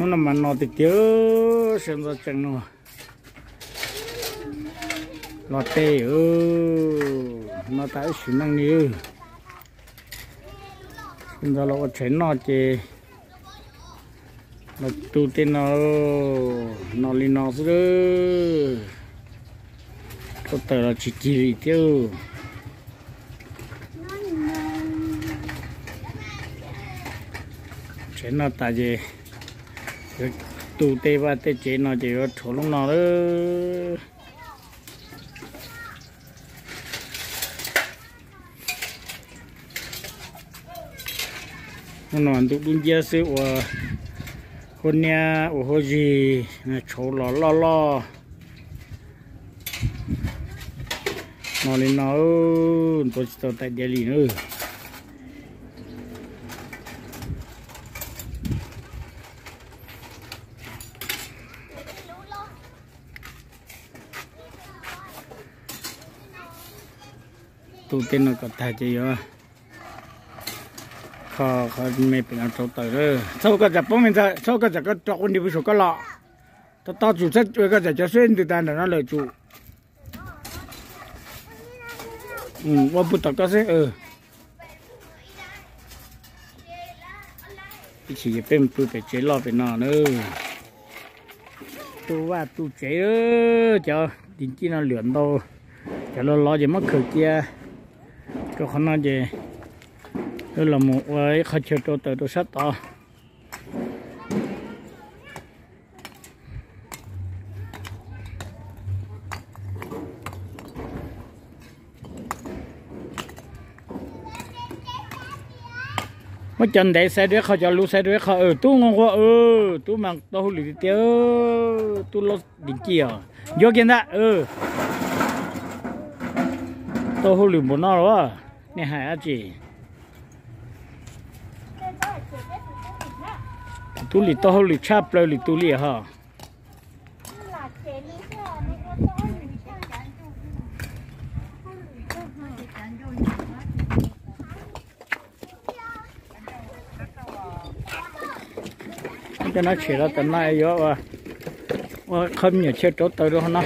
Hnub no mas no tiag tiag, sawv ntxov tsees no los tej, no tas wb sim neej li. Sawv ntxov los ua tshais noj ces los tu tej no, no li no xwb. Rau taws los tsis cig li thiab. Tshais noj tas ces yuav tu tej vaj tej tsev no ces yuav rhuav lub no lawm. Hnub no ntuj dub nciab xwb, ua huab niab ua huab zig, tshauv los loj loj. No li no, ntuav tsis tau tais diav li na. Tu tej no kom tag ces yuav kho qhov me pem no rauv taws. Txhob ua koj tsam poob me ntxawg, txhob ua koj tsam koj rov ua nrim pw saum koj los. Tau tau tsum txhob ua koj tsam cov suab ntws tas nram no lawm tsum. Ua pw tom koj xwb. Ib chim ces peb mus pw pem tsev loj pem no na. Tu vaj tu tsev, cov dis ncij no lwam ntau, cov loj loj ces muab khaws cia rau qhov no ces wb los mus ua ib qho chaw rauv taws rau sab tod. Muab cov ntev xaiv rau ib qho, cov luv xaiv rau ib qho. Tub nquag nquag, tub mas tau hauj lwm tiag tiag. Tub laub dis ncij os, yuav kiag ntag. Tau hauj lwm npaum no los nej hais dab tsi? Tub Lis tau hauj lwm tshaj plaws lwm tus li hos. Cov no tshem los tam no yuav ua qhov me nyuam chaw rauv taws rau hauv no.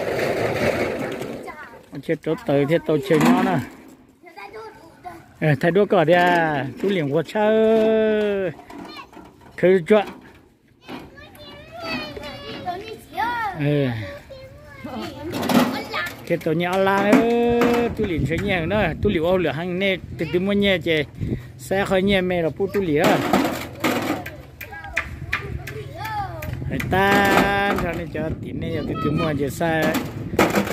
Chaw rauv taws thiaj tau chaw nyob na. Thaij duab koj tias Tub Lis nquag tshaj, khawv tsuag. Thiab tau nyiaj ob lab, Tub Lis ntshaw nyiaj na. Tub Lis ua hauj lwm heev, nej tus twg muaj nyiaj ces xa qhov nyiaj me los pub Tub Lis na. Hais tag nrho nej cov tim nej yog tus twg muaj ces xa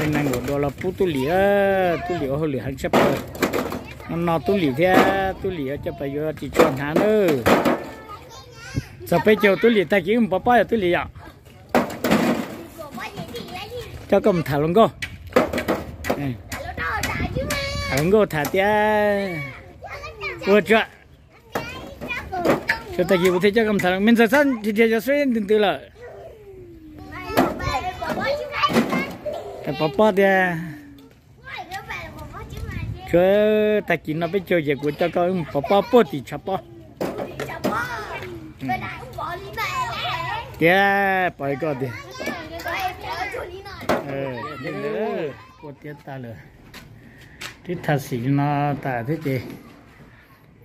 nees nkaum duas los pub Tub Lis. Tub Lis ua hauj lwm heev tshaj plaws. No no Tub Lis thiab Tub Lis coj pas yuav ris tsho hnav nawb. Txog peb caug Tub Lis tag kis wb mus pov pob yog Tub Lis yom. Coj koj mus tham hluas nkauj. Tham hluas nkauj tham tias ua tsuag. Tsuag tag kis kuv thiaj coj koj mus tham hluas, me ntxawg txhob dhia dhia cov suab ntws ntws lawm. Pov pob tiag. Tsuag tag kis no peb caug ces kuv coj koj wb mus pov pob puag tim tshav pob. Tiag, pov koj tiag. Ua tiav tas lawm. Twb tha xim no tas thiab ces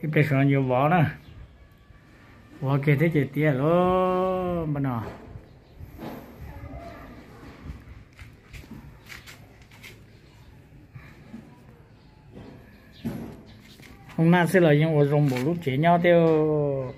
ib pliag saum no yuav vov na. Vov kiag thiab ces tiav lawm npaj no. Hoob nab xwb los yeej ua zoo npaum lub tsev nyob thiab.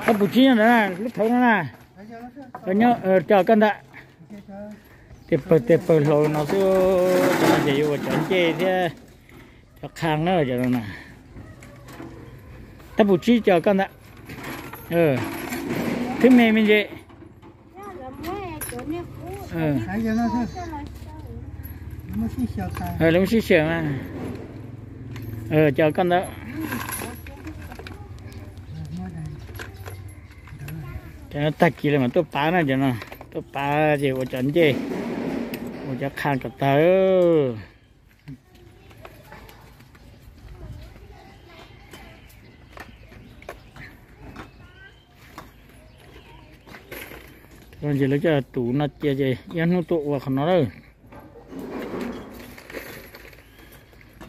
Koj puas tsib nyob ntawd na, lub thawv no na? Nyob, coj koj ntag. Tej pawg tej pawg hlau no xwb, cov no ces yuav ua cov ncej thiab cov qhaj na cov no na. Tab puas tsib coj koj ntag. Thwb me me ntsis. Lawv muab sib xyaw mas. Cov koj ntawd. Cov no tag kis lawv mam tuaj pav na, cov no tuaj pav ces ua cov ncej, ua cov qha kom tag. Ces lawv coj tus no cia ces ib hnub tuaj ua qhov no lawm.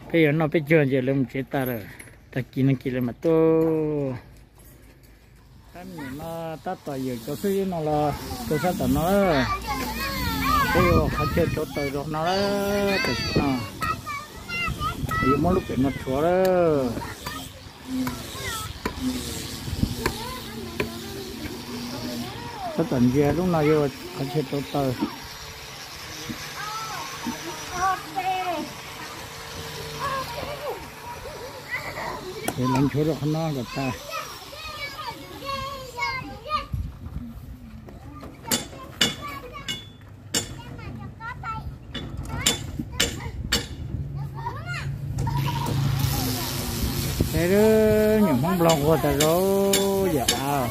Peb yuav noj peb cuag ces lawv mus tsev tas lawm, tag kis no ces lawv mam tuaj. Tab nim no tab tom yawm cov xib no los rau sab tom no, peb ua qhov chaw rauv taws rau no, tam sim no yuav muab lub pem no rhuav lawm. Tab tom ntsia lub no yuav ua qhov chaw rauv taws. Ces lawv nchuav rau qhov no kom tag. Peb nyuam Hmoob Nplog nquag tas zog yam av.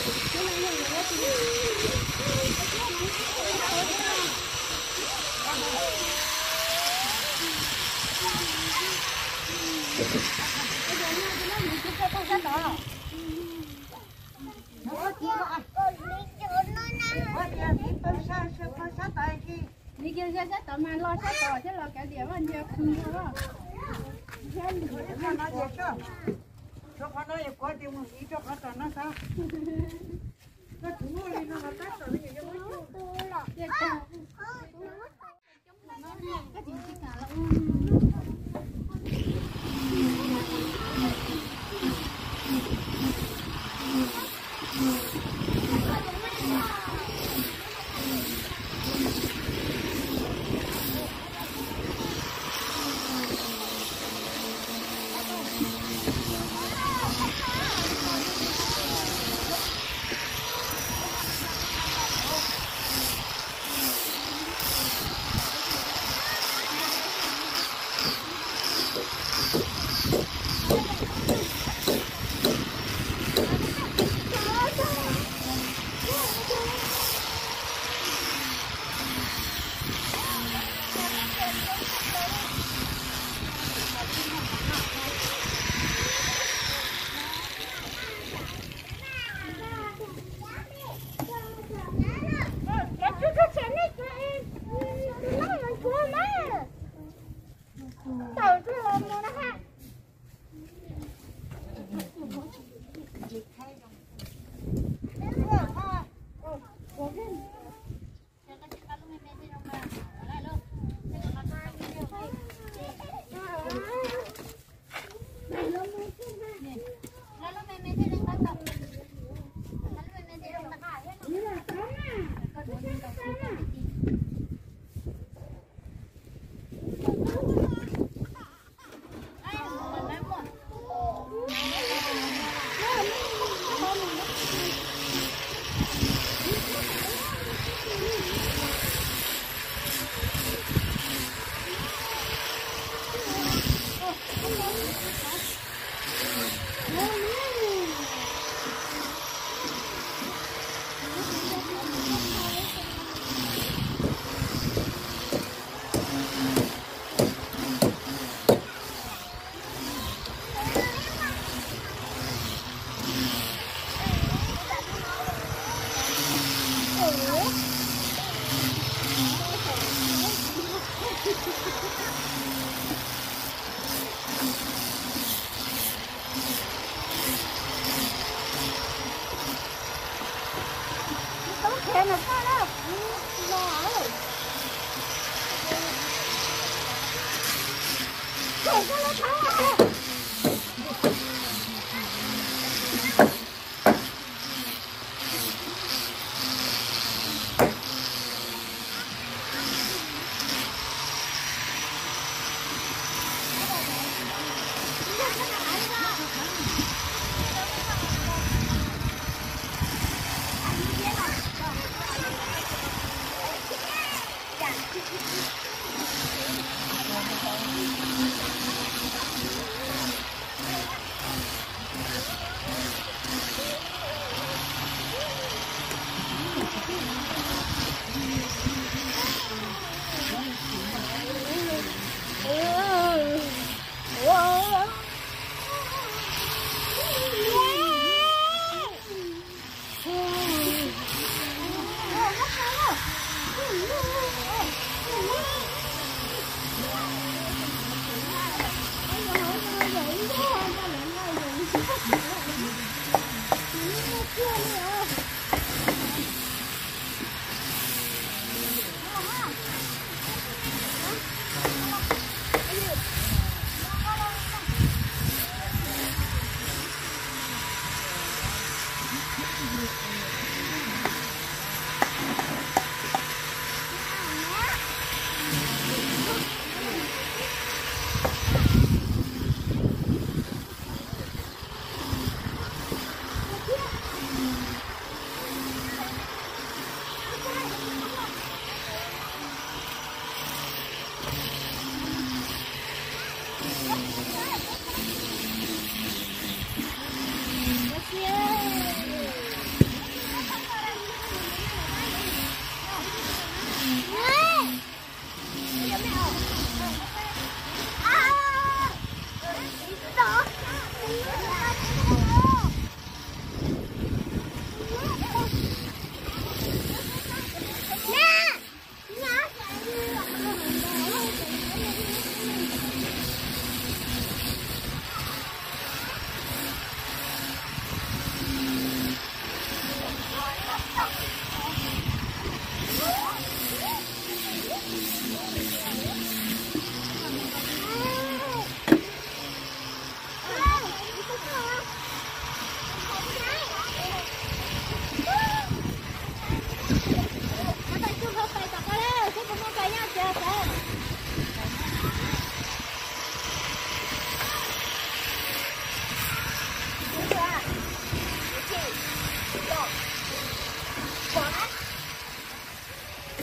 Li kiag sab sab tod mas los sab tod thiab los kav liam vaj ntsia khu ntag. Qhov no ces kuv tias mus ib rau qhov tom no xav. Koj tsis muaj li no los tab tom li yuav muab coj.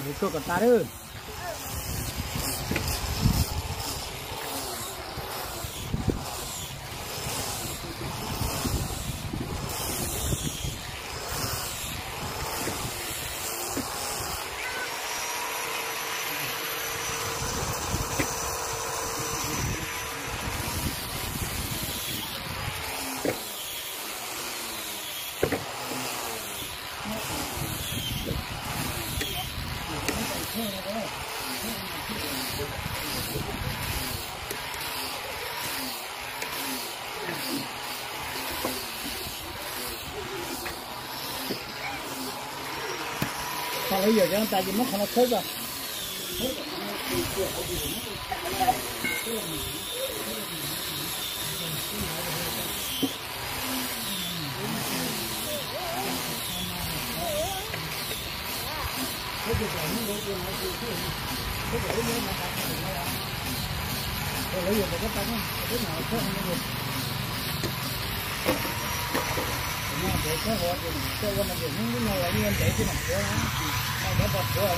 Kuv tuaj kom tas lawm. Thaum lawv yuam cov no tas ces muab qhov no khawb tso.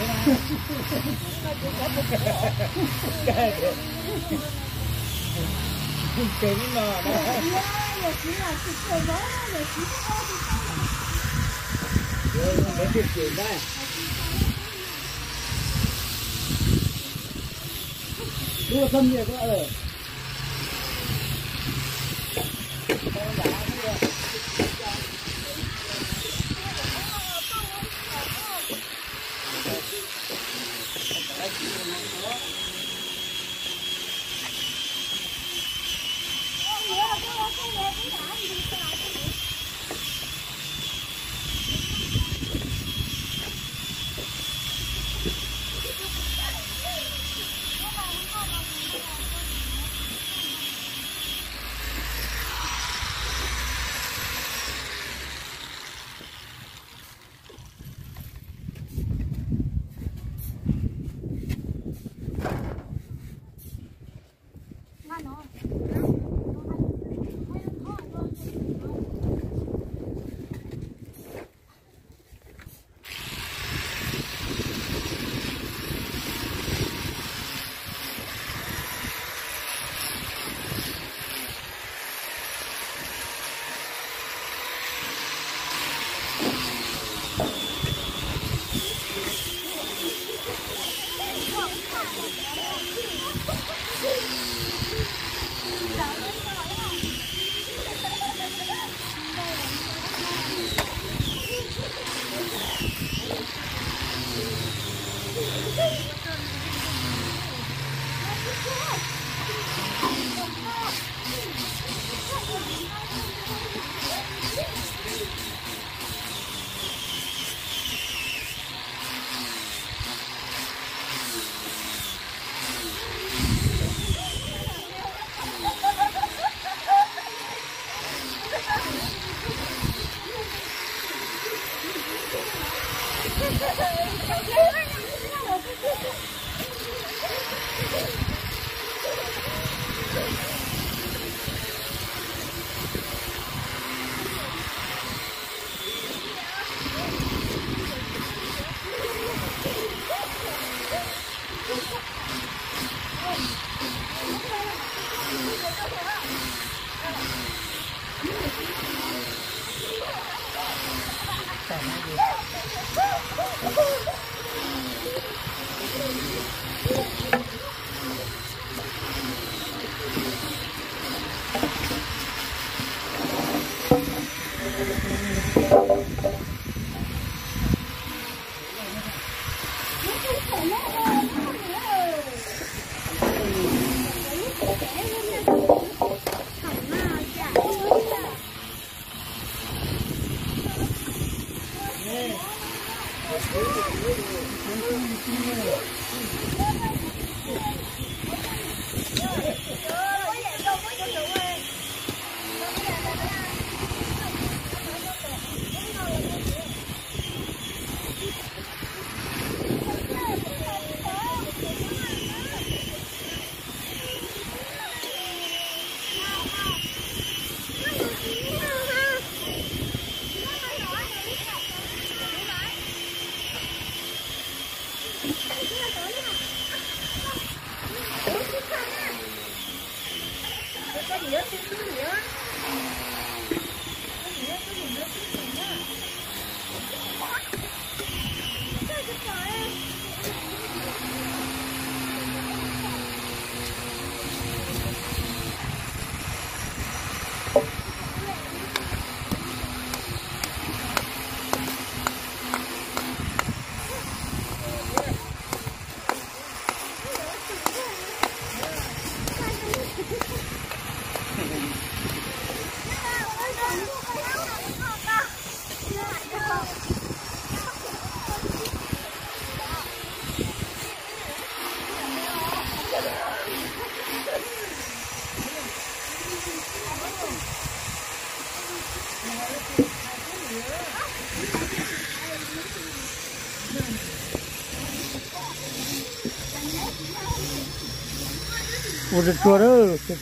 Ua tsuag tsuag na.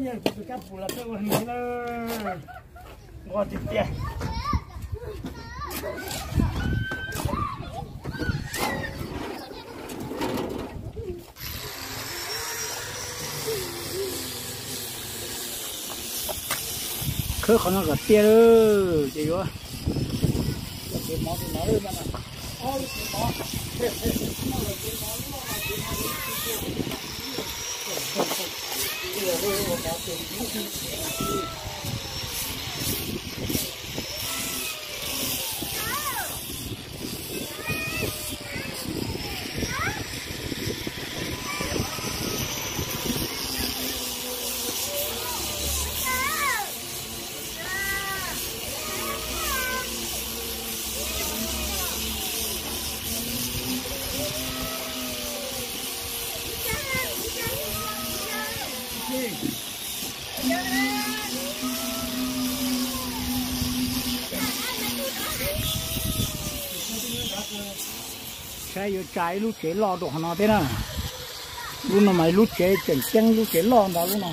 Yog tus kab pum los peb ua hniav na, nqos tiag tiag. Khawb qhov no kom tiag lawm ces yuav. Saib yuav tsa ib lub tsev loj rau qhov no thiab na. Lub no mas ib lub tsev tseem ceeb, lub tsev loj ntag lub no.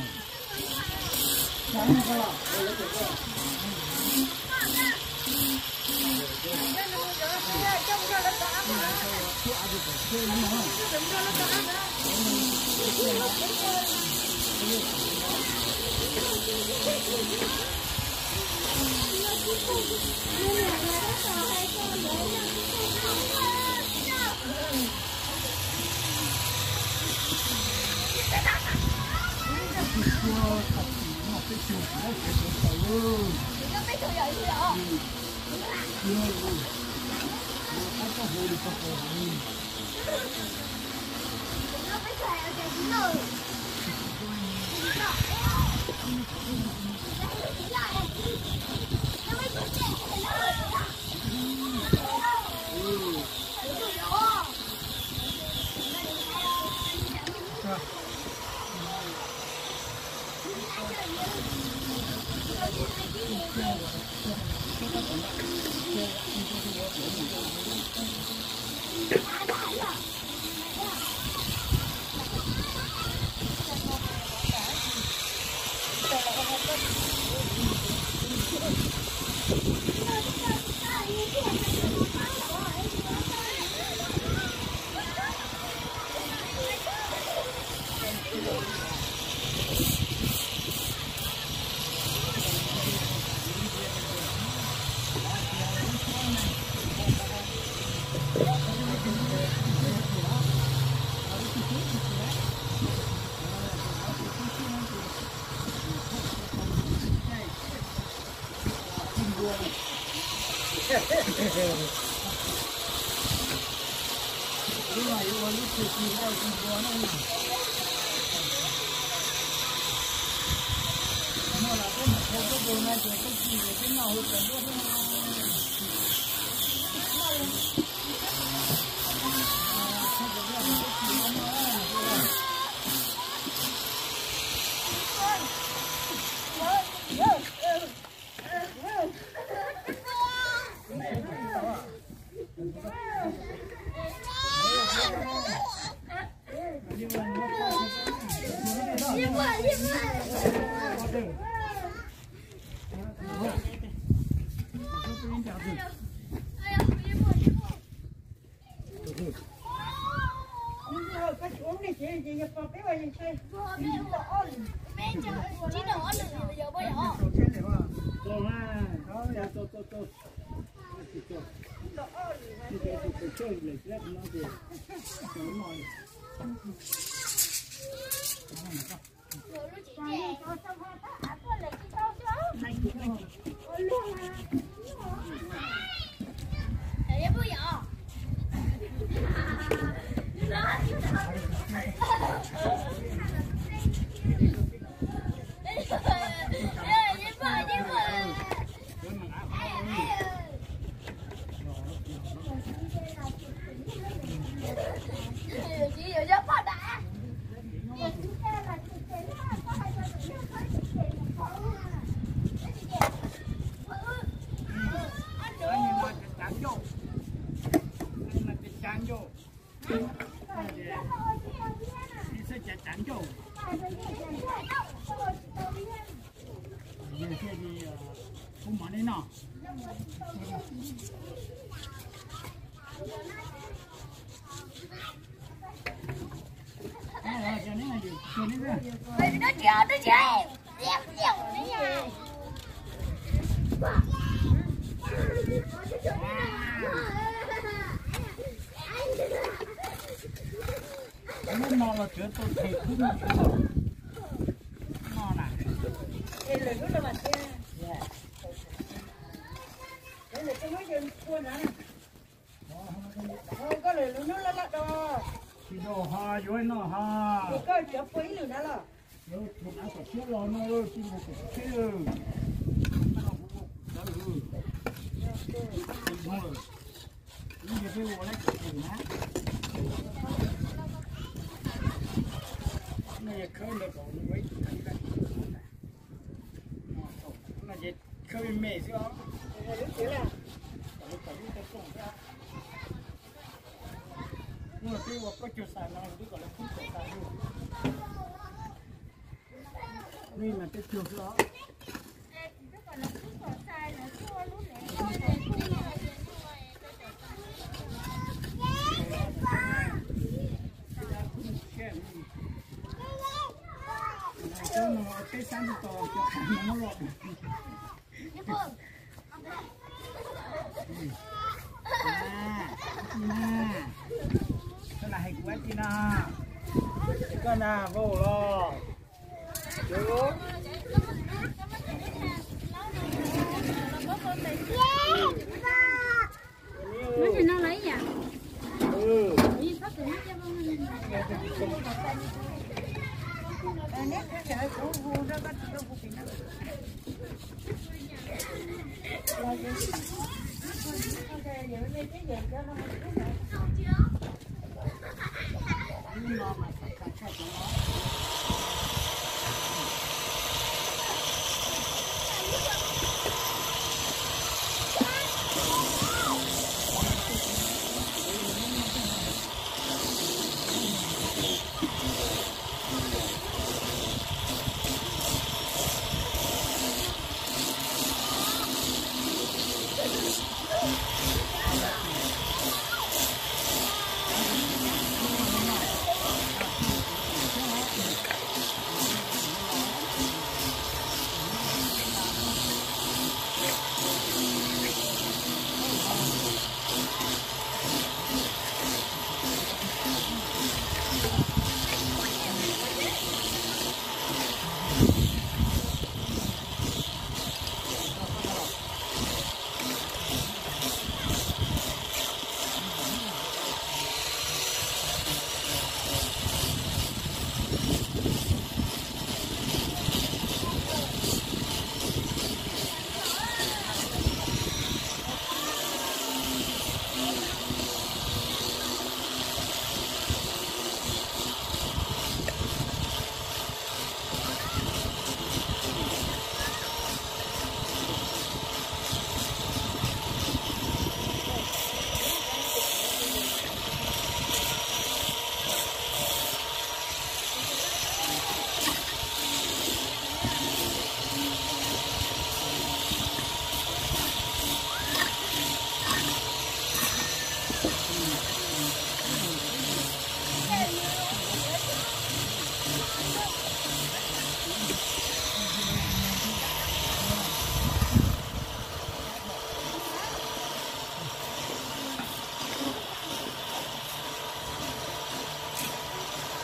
Lub no los tsuav tau them khub no, no na. Tsis do ho yuav no ho. Koj tsuav pua ib lwm na los. Lawv tus nav kom siab los no, tsis mus kom siab. Lub ntiag peb ua lab kom tus na. No yog khawb ntawd kom ua ib tug na. No ces khawb me me xwb os. Kom lawv tawm lub taw kooj xwb. Hnub no twb ua plaub caug xais no twb kom lawv kub kaum xais lawm. Lub mas peb caug xwb os. Peb sab ntuj tos cov qhav no muab los. Koj na hais kuv dab tsi no? Koj na vau los.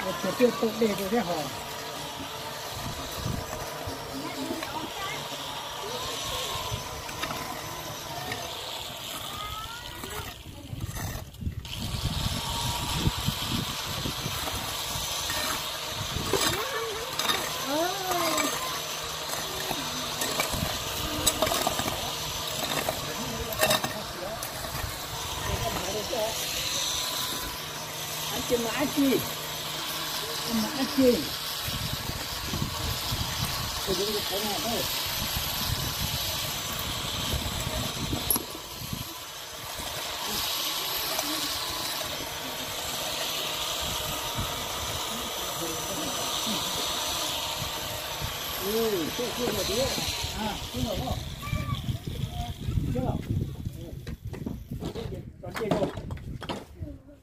Ua tias twb tau dej rau thiab hos. Ab tsi mas ab tsi, mas ab tsi.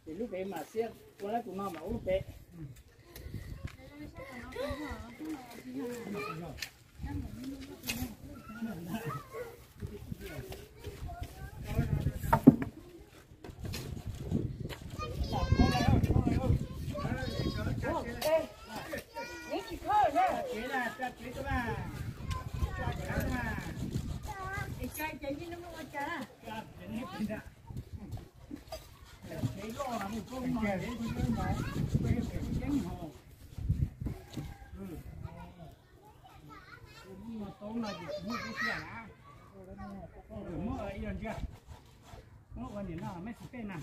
Ces lub pem mas xiab ua lawm tus no mas ua lub pem. Muab ib yam ntsia, muab ua niam no meb xis pej na.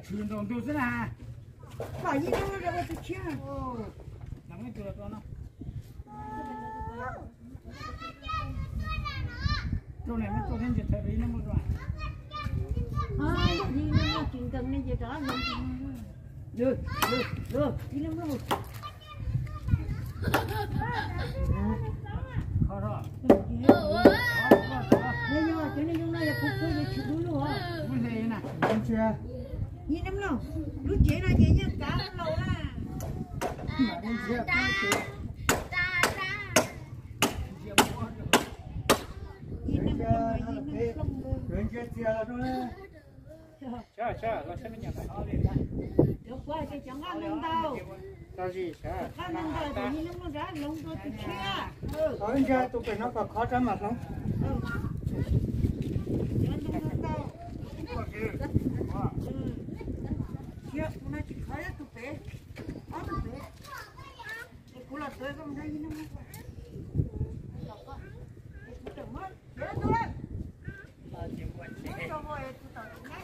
Tshwm ntaus ntug xwb na. Pom ib lub rau tus tshiab. Tus no. Lub tsev no ces yeej kav laus na. Cov kuv hais tias cov nqaj ntau ntau, cov nqaj ntau ntau ces yeej muaj nrab hloov rau tus tshiab. Ntsia tus pem no kom khov rau mam hloov. Cov ntau ntau, ua no tsis khov tus pem, ob tus pem. Es kuv los tuav koj mus nrog yij neej muab, es kuv tseem muab txiav tus, muab rau tus tom tus nyab.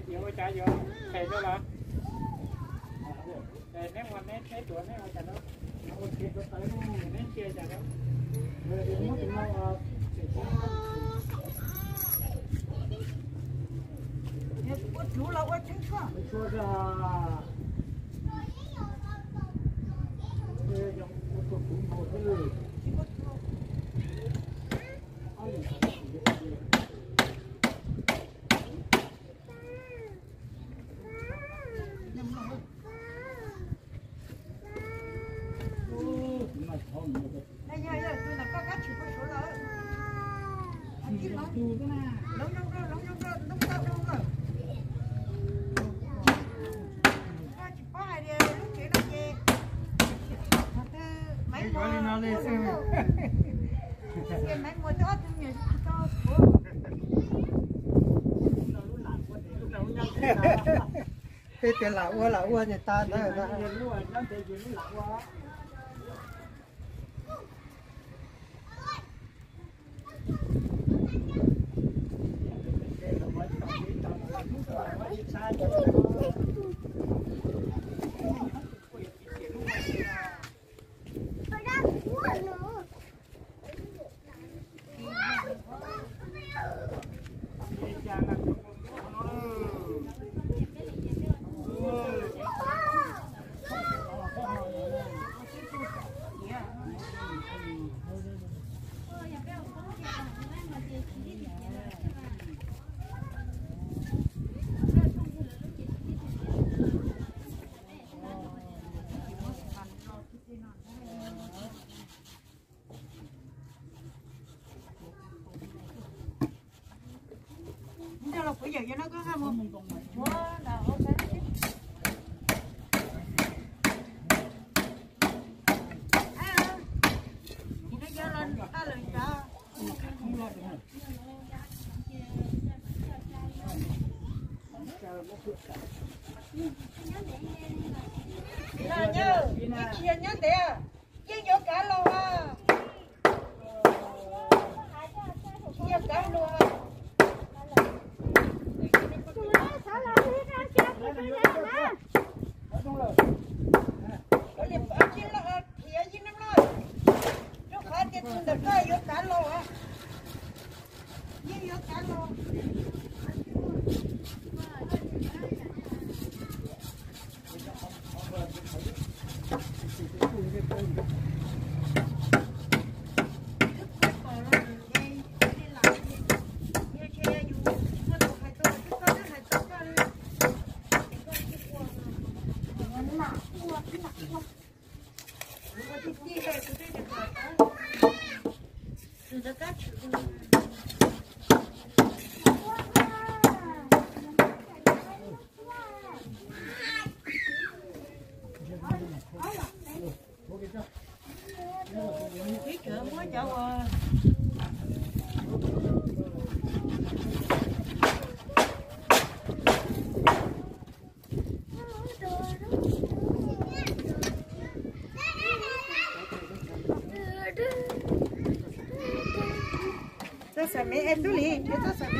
Yuav ua cas yuav qhia rau los? Neb ua neb, neb tuav neb ua cas rau? Neb ntsia cas rau? Ua tsuv los ua tseeb tshuaj. Koj tsis paub hais tias lub tsev no ces, maiv muag, maiv muag twb ob tug me nyuam tsis tau tuav. Peb tias lam ua lam ua ces tas ntawd. Nyob ntev, yeej yuav kav los, yeej yuav kav los. Thiav yij neej loj, rau qhov tias tus ntawm koj yuav kav los, yeej yuav kav los. Ib cov muab cov uas Txhob xav me, es Tub Lis, txhob xav me.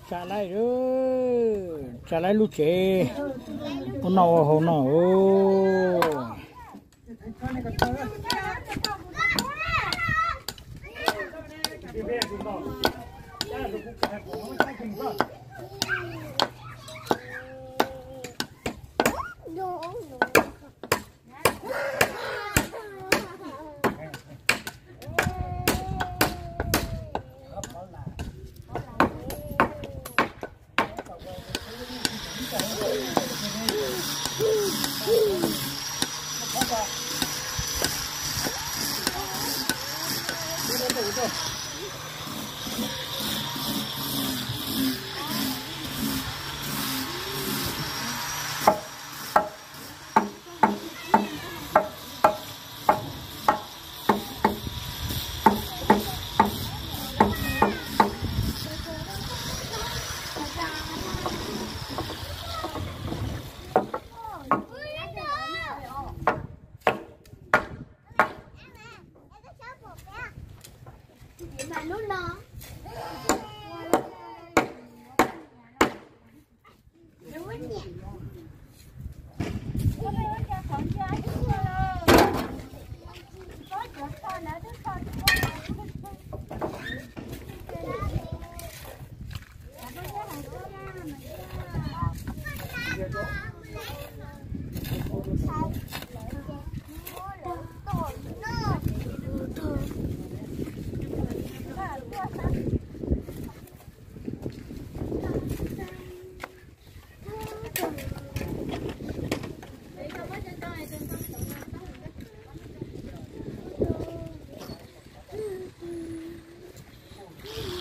Tsa laib, tsa laib lub tsev ua noj ua haus no.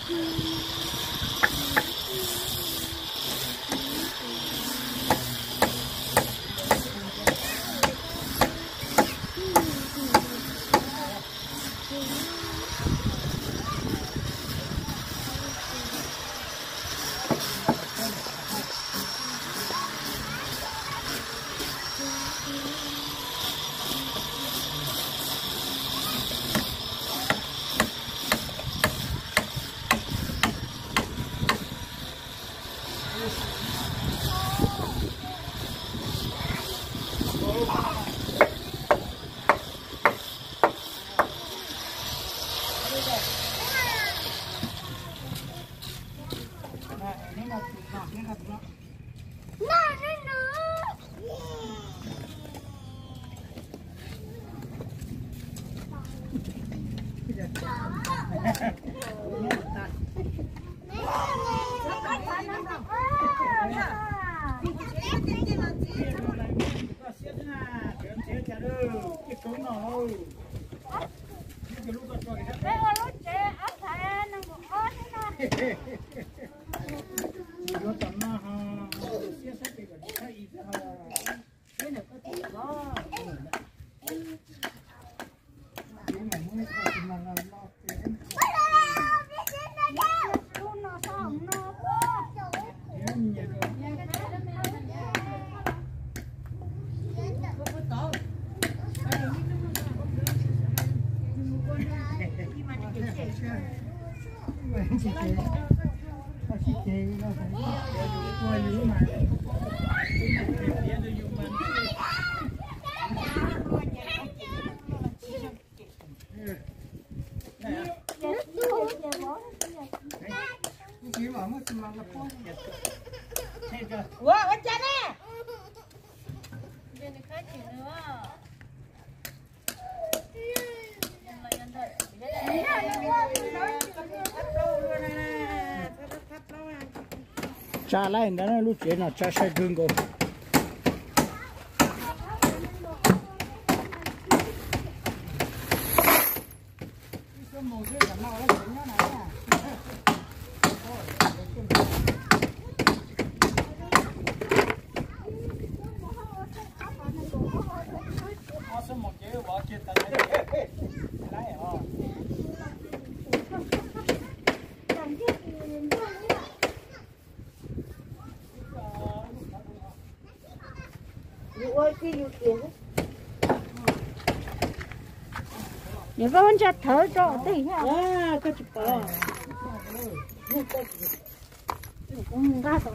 Yuav tom no ho siab sab pem kom tsis thab i xwb ho. Ua ua cas ne? Tsab laij ntawd lub tsev no tsab saib kawg nkaus. Yog koj ntsia thawv rau tej thiab. Koj tsis pom. Nqa tom.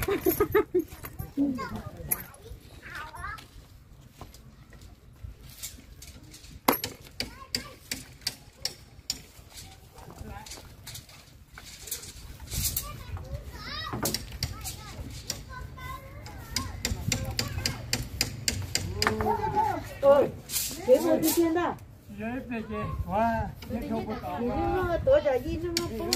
Kev mus tiag tiag ntag. Tuav tsam yij neeg muaj poob.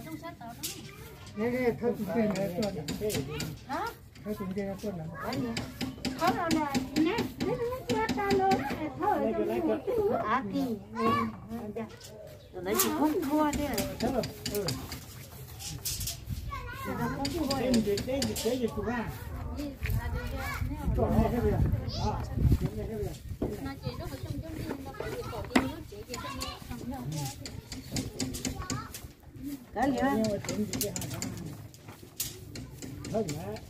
Thawb tus ntej no tuaj na. Thawb tus ntej no tuaj na. Kav liam,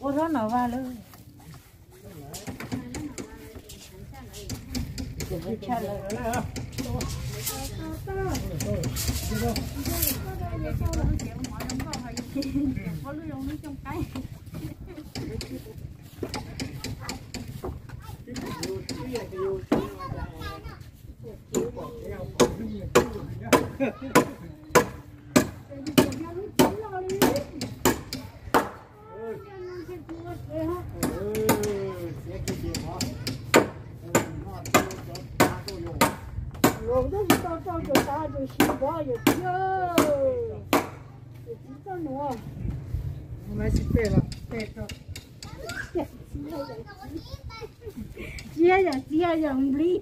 ua rab no vaj lawm. Los twb tsis tau rau cov tav tus si vov yawm txiv, yawm txiv txoj nuav. Txiv yawm txiv yawm nplij.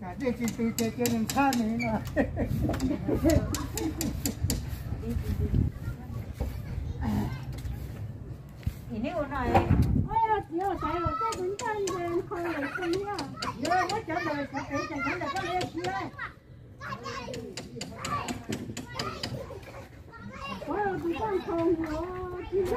Kam dej tsis tu ces cia nws ntxhab nws no. Muab cov ntawd cov pem cov ntawd koj li ua si. Ua tus koj nthoo os. Mus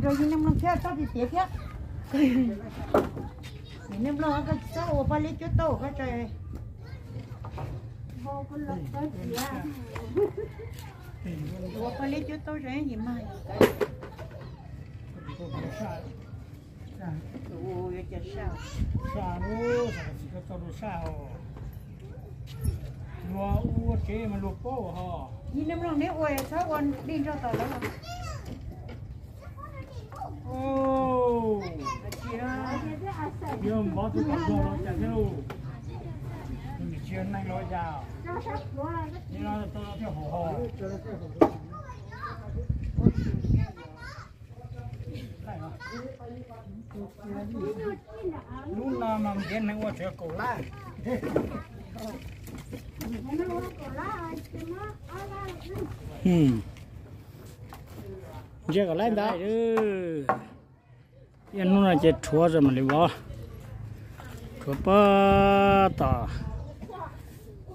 nrog yij neej mloog thiab txhob tiav tiav thiab. Yij neej mloog koj txhob ua poj liab cuab tau koj tso. Ua poj liab cuab tau tso yim mag. Saj, saj, saj, saj, saj, saj, luag ua tsev mas luag paub ho. Yij neej mloog neb ua txhob ua dej nrog tom lawv. Yog npov tus tom zog los cas thiab lauj? Tus niam tsis yog neeg los cas? Neb no tau thiaj hauv ho. Lub no mas ntiav neeg ua tsev kaum lab. Ntsia kom laib ntag. Ib hnub no ces rhuav zoo mam li vov. Rhuav pab tom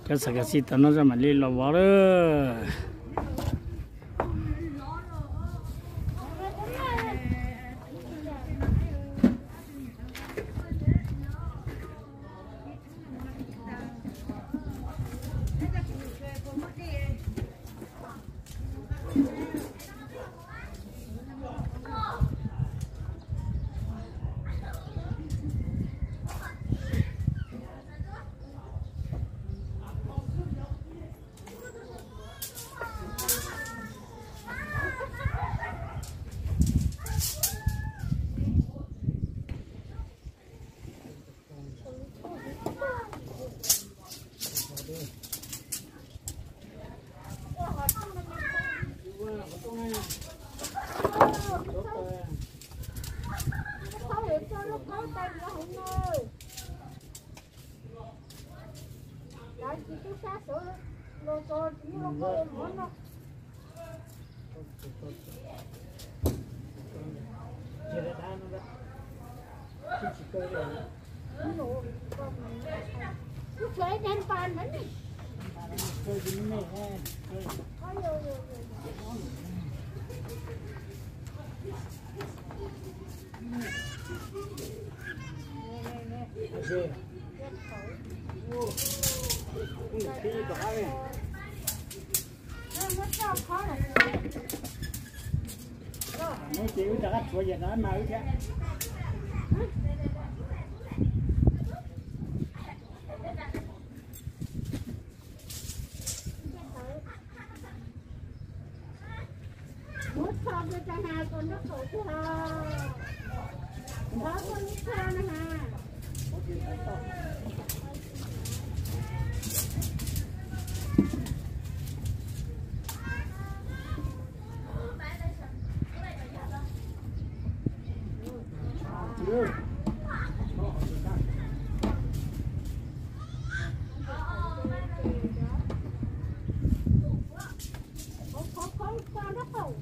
cov xav kas xis tom no zoo mam li los vov lawm. Hnub ces wb rov qab rhuav yam rov qab mas wb thiab. Muab txho rau cov hav kom nraub qaum thiab os. Thov koj muab txho na hav.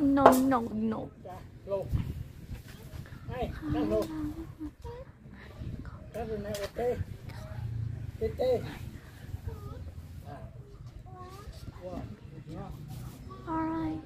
No, no, no. All right.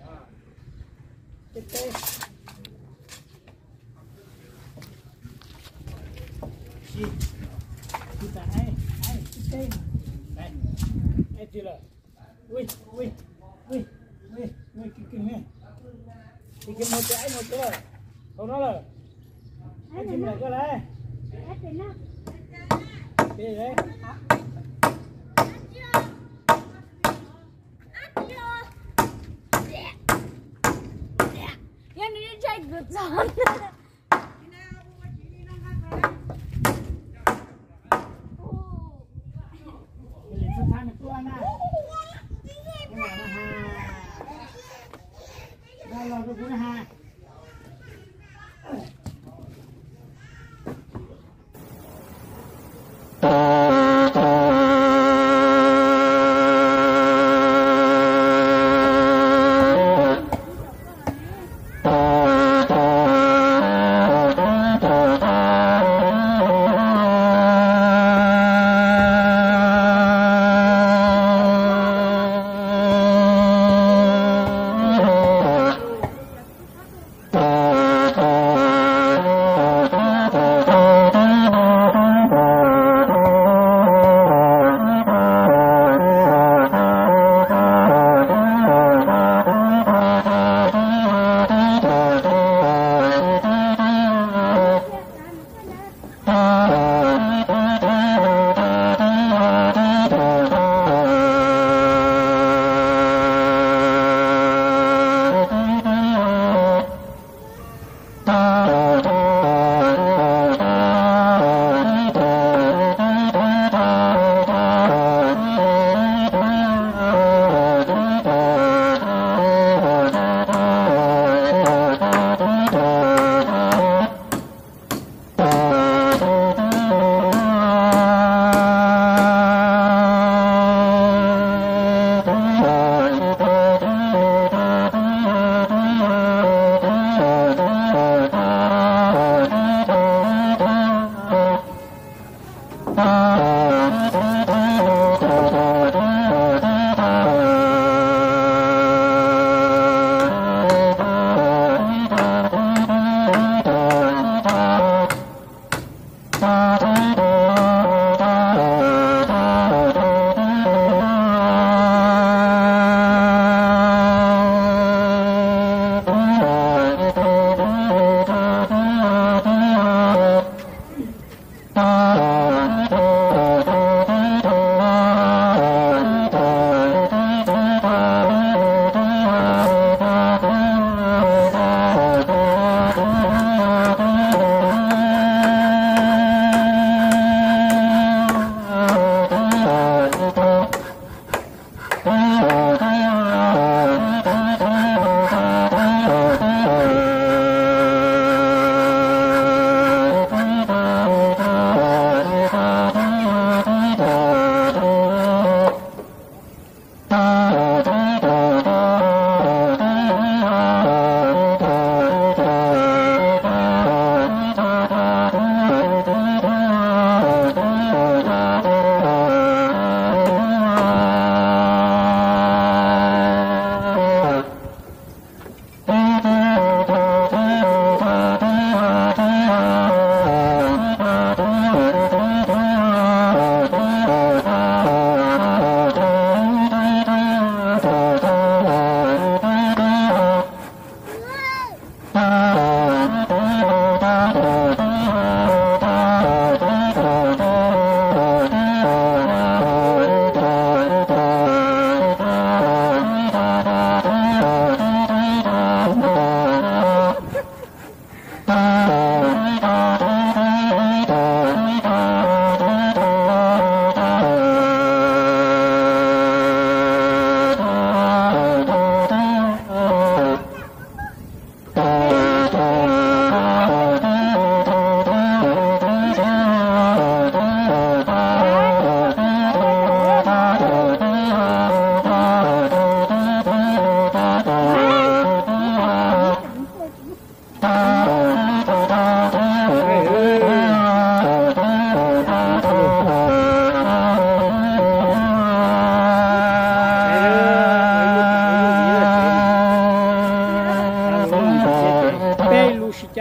Yog nws yeej tshaj kuv txog.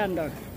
ntawd.